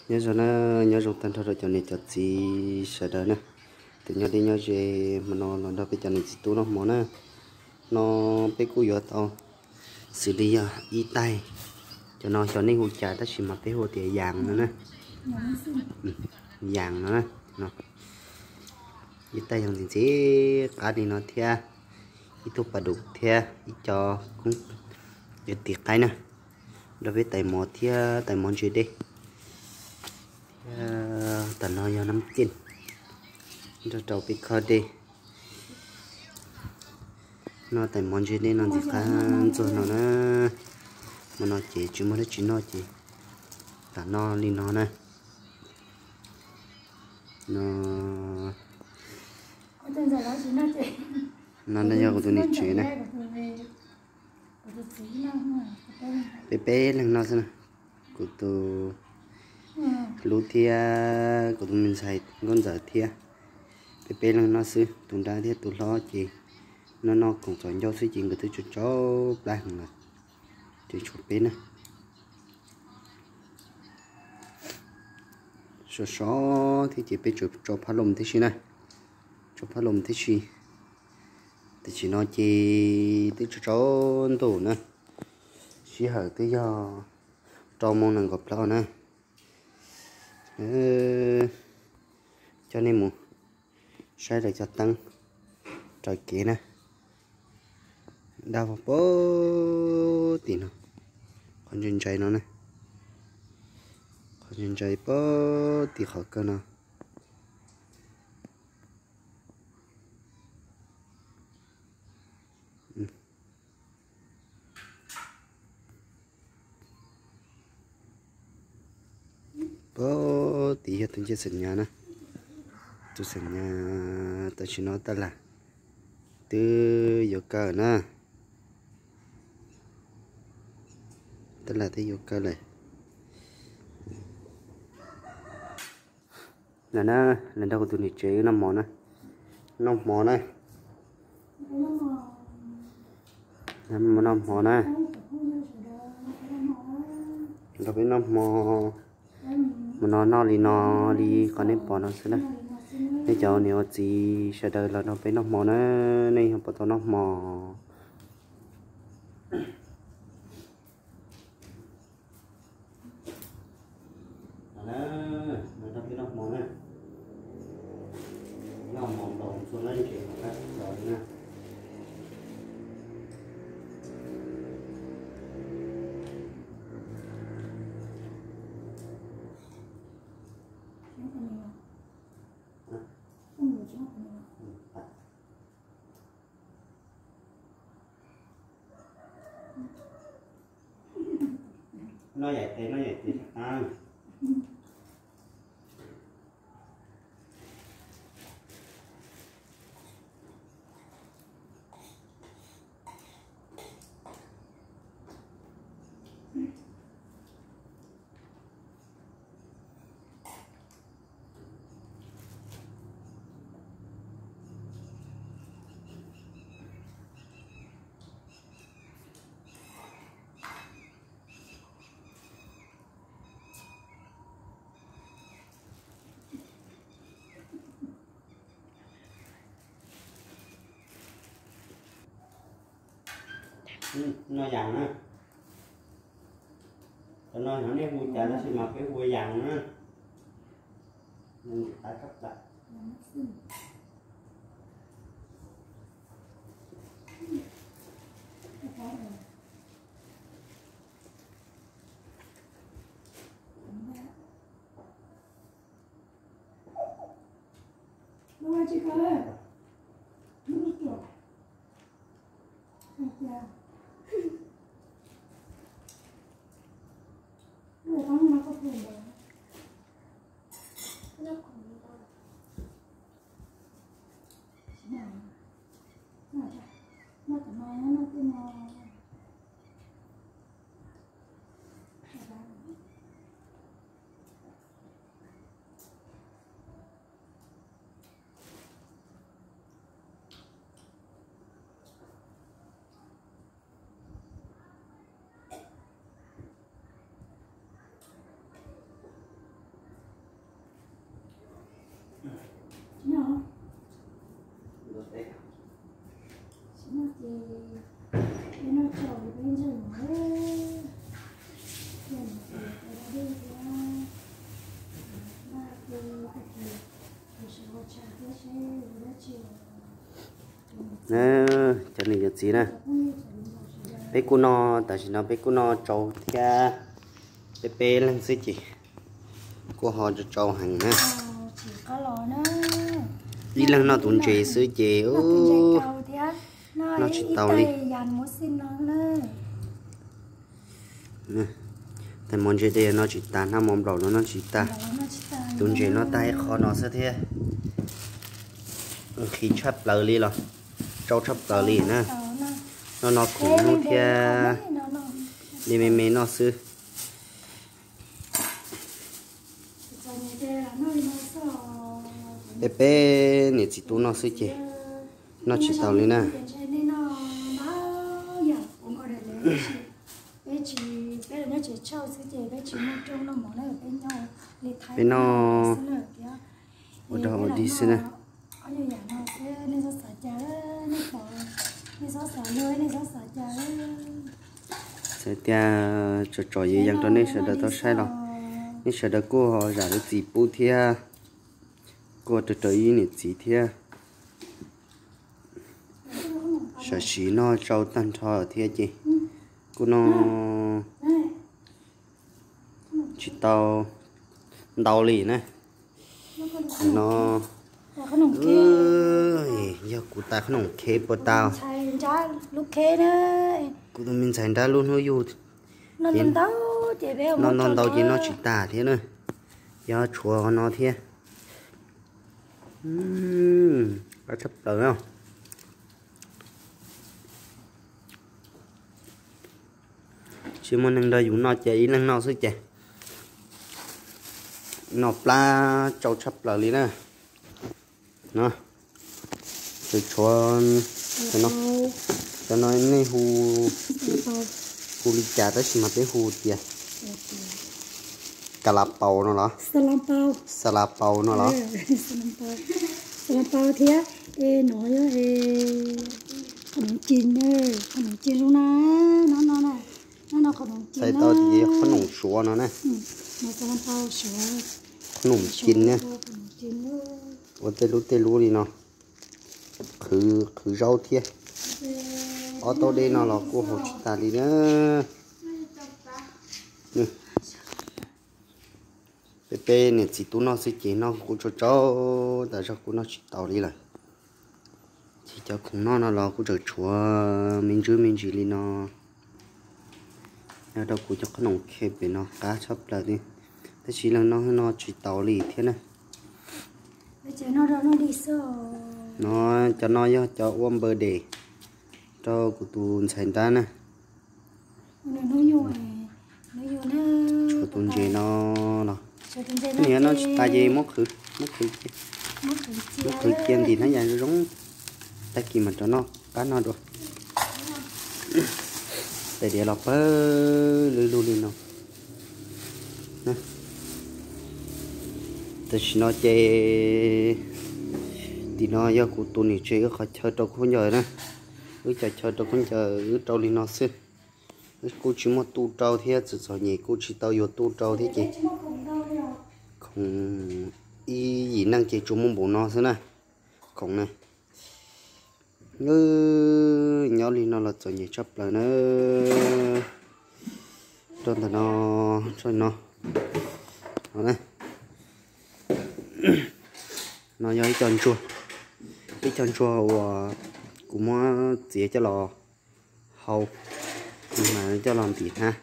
Nyob zoo na, nyob zoo tag nrho rau cov niam cov txiv sawv daws na. Tus nyob deb nyob ze, hmo no los nrog peb cov niam txiv tub noj hmo na. No peb kuj yuav tau xws li yog ib taig, cov no xyov nej hu cas tab sis mas peb hu tias yas no na. Yas no na, no. Ib taig yog ntxim ntxim qab li no thiab, ib tug pas dum thiab ib co koob tiv qaib na, nrog peb tais mov thiab tais mov ntse dej. Thiab tam no yog nab cej nrog rau peb khob dej. No tais mov ntse dej no ntxim qab ntxuag no na. Hmo no ces tsis muaj dab tsi noj ces tam noj li no na. No, no yog kuv tus niam tsev na. Peb peb leeg noj xwb na. Kuv tus hlub thiab kuv tus me ntxhais nkauj ntxawm thiab, peb peb leeg noj xwb, tus nrab thiab tus hlob ces noj noj khoom txom ncauj xwb ces nkawd twb tsau tsau plab heev lawm. Ces tshuav peb na. Sov sov thiab ces peb tsuas tso phab lom tib si na. Tso phab lom tib si. Tam sim no ces twb tsaus ntuj na, sij hawm twb yog rau moos nees nkaum plaub na. Coj nej mus saib lawv cov teeb raws kev na. Dab vog puag tim no, qhov ntse ntse no na, qhov ntse ntse puag tim qhov kawg no. Puag tim yog tus ncej xeem nyas na, tus xeem nyas tam sim no tab lam twb yuav kaw na. Tab lam twb yuav kaw lawm. Lawv na, lawv nrog kuv tus niam tsev wb noj hmo na. Noj hmo na. Noj hmo na. Nrog peb noj hmo. Hmo no noj li no, li qhov nej pom no xwb na. Nej cov niam ua txiv sawv daws los nrog peb noj hmo na, nej ho puas tau noj hmo. Noj hmo na, noj hmo nplaum ntxhua leej ces qab txaus li na. Noj yaim tes, noj yaim tes. Noj yas na. Cov no xyov nej hu cas tab sis mas peb hu yas na. Cov niam cov txiv na, peb kuj noj, tam sim no peb kuj noj tsau thiab, peb peb leeg xwb ces kuj ho tsau tsau heev na. Ib leeg noj tus ntses xwb ces noj tsis tau li. Tais mov ntses tej no tsis tas, hnab mov nplaum no noj tsis tag. Tus ntses no tag ib qho no xwb thiab. Nqhis tshaj plaws li los tsau tshaj plaws li na. Noj no khoom nyuj thiab, li me me noj xwb. Peb peb niam txiv tub noj xwb ces noj tsis tau li na. Peb noj ua rau ua dig xwb na. Txawm tias tsom tsom yees yees rau nej sawv daws tau saib los nej sawv daws kuj ho zam lub txim pub thiab, kuj rau rau ib niam txiv thiab. Sawv sim noj tsau tag nrho thiab ces kuj noj tsis tau ntau li na. No yog kuv tais qhob noom kheb puas tau? Kuv tus me ntxhais nrab lub hnub yug ces noj ntau ntau ces noj tsis tas thiab na. Yog tshuav no thiab. Qab tshaj plaws no. Tsis muaj neeg nrog yus noj ces ib leeg noj xwb ces noj plab tsau tshaj plaws li na. No, tshuav, cov no nej hu, hu li cas tab sis mas peb hu tias ka la paus no los? Xa la paus no los? Xa la paus thiab. Es no yog qhov noom ci, qhov noom ci zoo na, no no na, no no qhov noom ci. Txhais tau tias yog qhov noom suav no na. Qhov noom ci na. Ua tej lub tej lub li no, qhwv zaub thiab. Ob tauv dej no los kuj haus tsis tas li na. Peb peb niam txiv tub noj xwb ces noj kuj tsau tsau, tas zog kuj noj tsis tau li lawm. Ces cov khoom noj no los kuj tseem tshuav me ntsis me ntsis li no. Nyob rau kuv cov qhob noom kheb pem no qab tshaj plaws li, tab sis leej no noj tsis tau li thiab na. No, cov no yog cov ua npawg des rau kuv tus ntxhais nrab na. Tshuav tus ntses no los, niam noj tsis tas ces muab qhwv, muab qhwv, muab qhwv cia ntim hnab yas zoo zoo, tag kis mam rov noj qab no dua. Tais diav los pawg lug lug li no. Tam sim no ces tim no yog kuv tus niam tseg wb qhov chaw rau khaub ncaws na. Wb cov chaw rau khaub ncaws wb rau li no xwb. Wb kuj tsis muaj tuj rau thiab, txom txom nyem kuj tsis tau yuav tuj rau thiab ces khoom ib yim neej ces tsuas muaj npaum no xwb na. Khoom na, nyob li no los txom nyem tshaj plaws na. Rau ntawm no, no, no yog ib co ntsuag, ib co ntsuag uas kuv muab txiav coj los hau, coj los ntim hnab,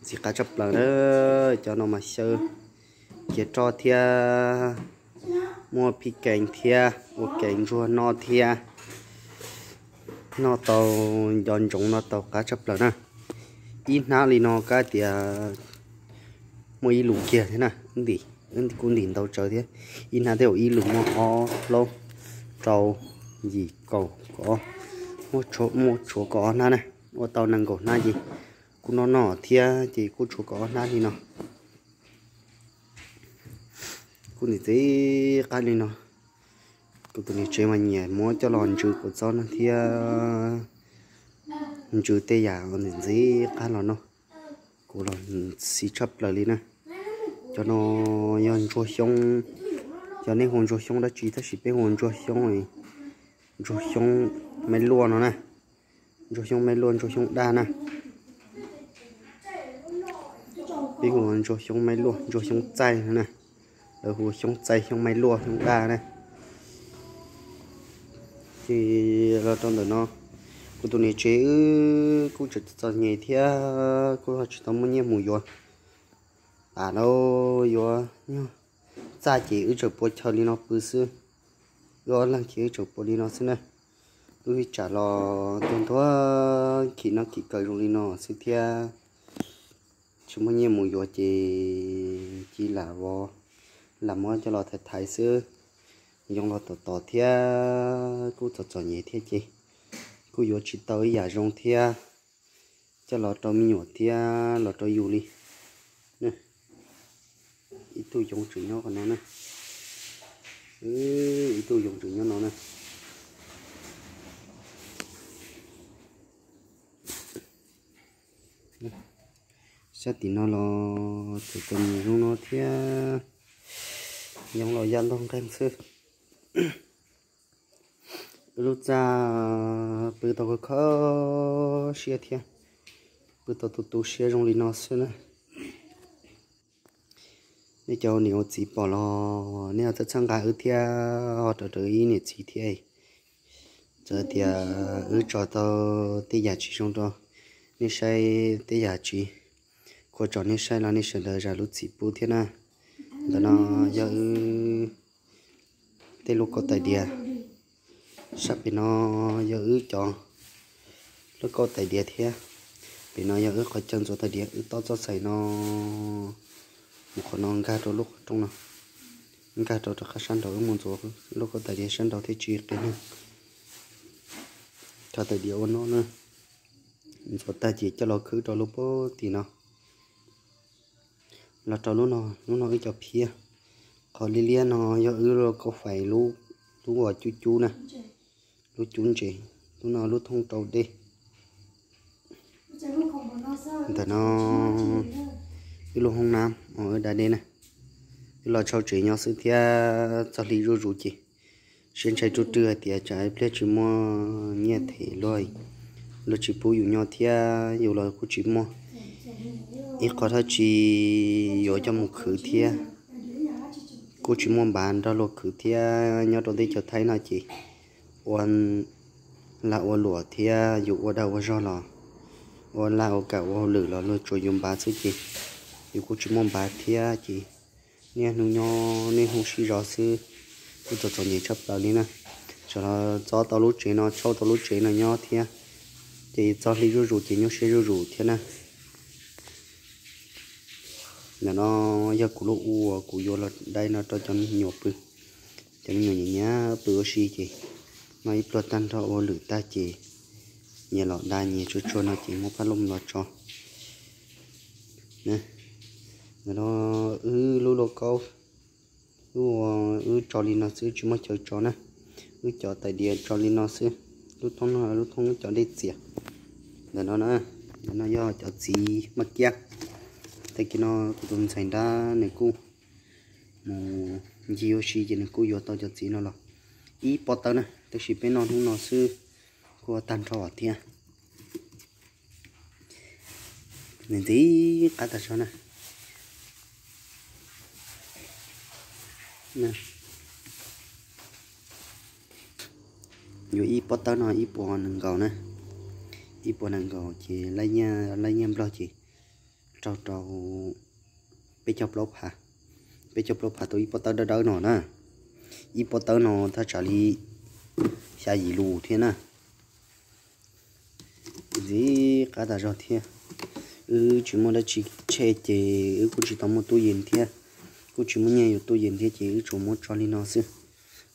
ntxim qab tshaj plaws na. Cov no mas xyaw kiav roj thiab, muaj phij kees thiab, ua kev ntsuag noj thiab, noj tau nco ntsoov, noj tau qab tshaj plaws na. Ib hnab li no kab tias muaj ib lus kiag thiab na, ntim, kuj ntim ntau tsawv thiab. Ib hnab tej zaum ib lus muaj ob plaub rau yim kaum kaum, muaj tshuav kaum ob hnab na, ua tau nees nkaum hnab ces kuj noj noj thiab ces kuj tshuav kaum ob hnab li no. Kuj ntim txij qab li no, Kuv tus niam tsev mas nyiam muab coj los ntsws kua txob no thiab, ntsws tej yam ntxim ntxim qab los no, kuv los xis tshaj plaws li na. Cov no yog ntsuag xyoob, cov nej hu ntsuag xyoob dab tsi tab sis peb hu ntsuag xyoob, ntsuag xyoob maib luaj no na. Ntsuag xyoob maib luaj, ntsuag xyoob daj na. Peb hu ntsuag xyoob maib luaj, ntsuag xyoob txaij no na. Lawv hu xyoob txaij, xyoob maib luaj, xyoob daj na. Ces los rau ntawm no, kuv tus niam tsev wb kuj tseem txom nyem thiab kuj ho tsis tau muaj nyiaj mus yuav tas lauj, yuav nyuag txaj ces wb tseem pua chaw li no pw xwb. Wb ob leeg ces wb tseem pua li no xwb na. Lub vij tsam los tuag ntuag khim noj khim kaw zoo li no xwb thiab. Tsis muaj nyiaj mus yuav ces cia lam vov, lam muab coj los thaiv thaiv xwb. Yoo los tom tom thiab kuj txom txom nyem thiab ces kuj yuav tsis tau ib yam zoo thiab, coj los rau me nyuam thiab los rau yus li. Ib tug yoov tseem nyob qhov no na. Ib tug yoov tseem nyob no na. Sab tim no los tseem txom nyem zoo no thiab, yoov los ya ntog nqeeg xwb. Lub txaj pw tau kho kho siab thiab, pw tau tu tu siab zoo li no xwb na. Nej cov niam ua txiv pom los nej ho txhawb txhawb nqa wb thiab, ho raws raws ib niam txiv thiab. Txawm tias wb tso tau tej yam tsis zoo rau nej saib, tej yam tsis khuam tso nej saib los nej sawv daws zam lub txim pub thiab na. Ntawm no yog wb tej lub kauj tais diav, sab pem no yog wb cov lub kauj tais diav thiab. Pem no yog wb qhov chaw ntxuav tais diav, wb tob txoj xais no mus qhov no nkag rau lub qhov rooj no, nkag rau rov qab sab nraud, wb mus ntxuav lub kauj tais diav sab nraud thiab tsis qis neeg. Cov tais diav ua no na, ntxuav tag ces coj los khwb rau lub pob tim no. Los rau lub no, lub no wb cov phiab. Qhov liab liab no yog wb lub kauj fais, lub uas cub cub na, lub cub ntses, lub no lub thoob rau dej. Ntawm no wb lub hoob nab uas wb da dej na. Wb los tshau tsev nyob xwb thiab, txog hli zuj zus ces siab ntshai ruj rwg hais tias tsam ib pliag tsis muaj nyiaj them luag, luag tsis pub yus nyob thiab, yus los kuj tsis muaj ib qho dab tsi yuav coj mus khwv thiab, kuj tsis muaj npav nrog luag khwv thiab. Nyob rau teb chaws Thaib no ces ua lag ua luam thiab, yus ua dag ua zog los, ua lag ua kam ua hauj lwm los luag tsuas yuav npav xwb ces yus kuj tsis muaj npav thiab ces niaj hnub nyob niaj hnub sib zov xwb, kuj txom txom nyem tshaj plaws li na. Txawm los txo tau lub tsev no, tshau tau lub tsev no nyob thiab, ces txog hli zuj zus ces nyuaj siab zuj zus thiab na. Ntawm no yog kuv lub ua kuv yuav los dai no rau cov me nyuam pw. Cov me nyuam nyiam nyiam pw ua si ces noj ib pluag tag nrho ua lwm tag ces nyias los da nyias tsuag tsuag no ces muab phab loj los tso. Ntawm no wb lub lauj kaub, wb tso li no xwb tsis muaj chaw tso na. Wb cov tais diav tso li no xwb, lub thoob no lub thoob cov dej txias. Ntawm no na, ntawm no yog cov txiv maj kiab. Tag kis no kuv tus ntxhais nrab nws kuj mus ncig ua si ces nws kuj yuav tau cov txiv no los ib pob tawb na, tab sis peb noj hnub no xwb kuj tag nrho thiab. Ntxim qab tas zog na. Yuav ib pob tawb no ib puas nees nkaus na, ib puas nees nkaus ces laij nyiaj, laij nyiaj Nplog ces raug rau peb caug plaub phav, peb caug plaub phav tau ib pob tawb dawb dawb no na. Ib pob tawb no thaj tsam li xya yim lus thiab na. Ntxim qab tas zog thiab. Wb tsis muaj dab tsi tseg ces wb kuj tsis tau muaj tub yees thiab, kuj tsis muaj nyiaj yuav tub yees thiab ces wb tsuas muab tso li no xwb,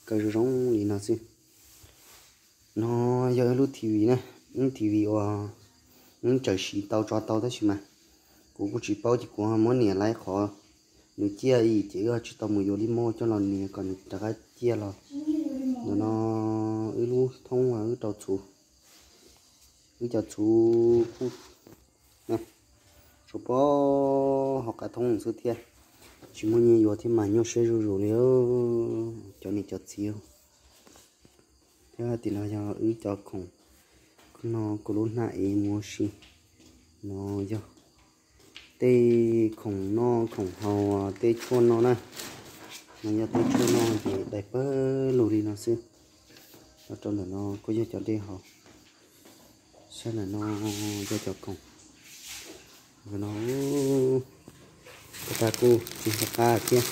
kaw zoo zoo li no xwb. No yog wb lub T V na, wb T V uas wb tseem siv tau tso tau tab sis mas kuv kuj tsis paub ces kuv muab nias laiv qhov nws ciaj ces wb tsis tau mus yuav li mauj coj los nias kom nws rov qab ciaj los. No wb lub thoob wb rau txhuv, wb cov txhuv kuj tsuas pov hauv qab thoob xwb thiab. Tsis muaj nyiaj yuav thiab mas nyuaj siab zuj zus li cov niam cov txiv. Thiab tim no yog wb cov khoom, no kuv lub hnab ev mus ua si. No yog tej khoom noj khoom haus, tej tshuaj noj na. No yog tej tshuaj noj ces dai pawg lug li no xwb. Los rau ntawm no kuj yog cov dej haus. Sab ntawm no yog cov khoom. No tas kuj tsis nco qab thiab,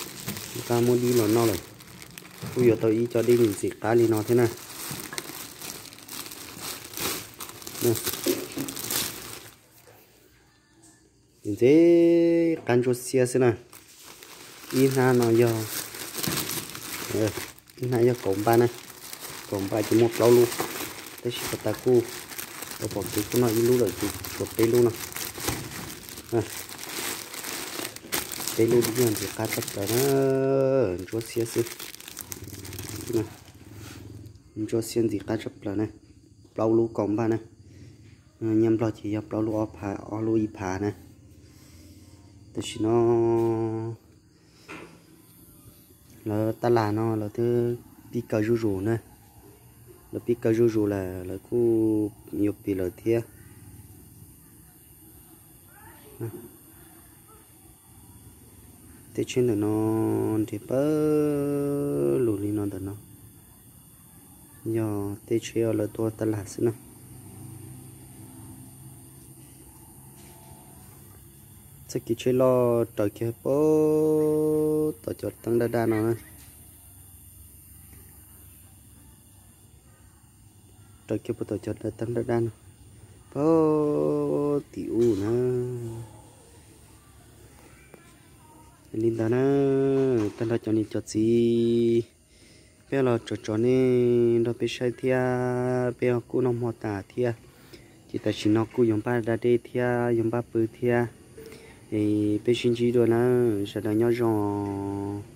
nco qab muab dib los noj lawm. Kuj yuav tau ib co dej ntxim qab li no thiab na. Ntxim qab ntsuab xiab xwb na. Ib hnab no yog, ib hnab yog kaum npaj na, kaum npaj ces muaj plaub lub. Tab sis pas tas kuj, pom kev kuj noj ib lub lawm ces tshuav peb lub no. Peb lub dib yog ntxim qab tshaj plaws na, ntsuab xiab xwb. Ntsuab xiab ntxim qab tshaj plaws na, plaub lub kaum npaj na. Nyiaj Nplog ces yog plaub lub ob phav, ob lub ib phav na. Tam sim no lawv tab las no lawv twb pib kaw zuj zus na. Lawv pib kaw zuj zus lawm, lawv kuj yuav pib lawm thiab. Tej tsheb ntawm no nres pawg lug li no ntawm no yog tej tsheb uas lawv tuaj tab las xwb na. Txoj kev tsheb loj raws kiag puag tom cov teeb daj daj no na. Raws kiag puag tom cov teeb daj daj no, puag tim ub na. Li ntawd na, tag nrho cov niam cov txiv, peb los tso tso nej nrog peb saib thiab, peb kuj noj hmo tas thiab. Ces tam sim no kuj yuav npaj da dej thiab yuav npaj pw thiab. Es peb sib ntsib dua na, sawv daws nyob zoo.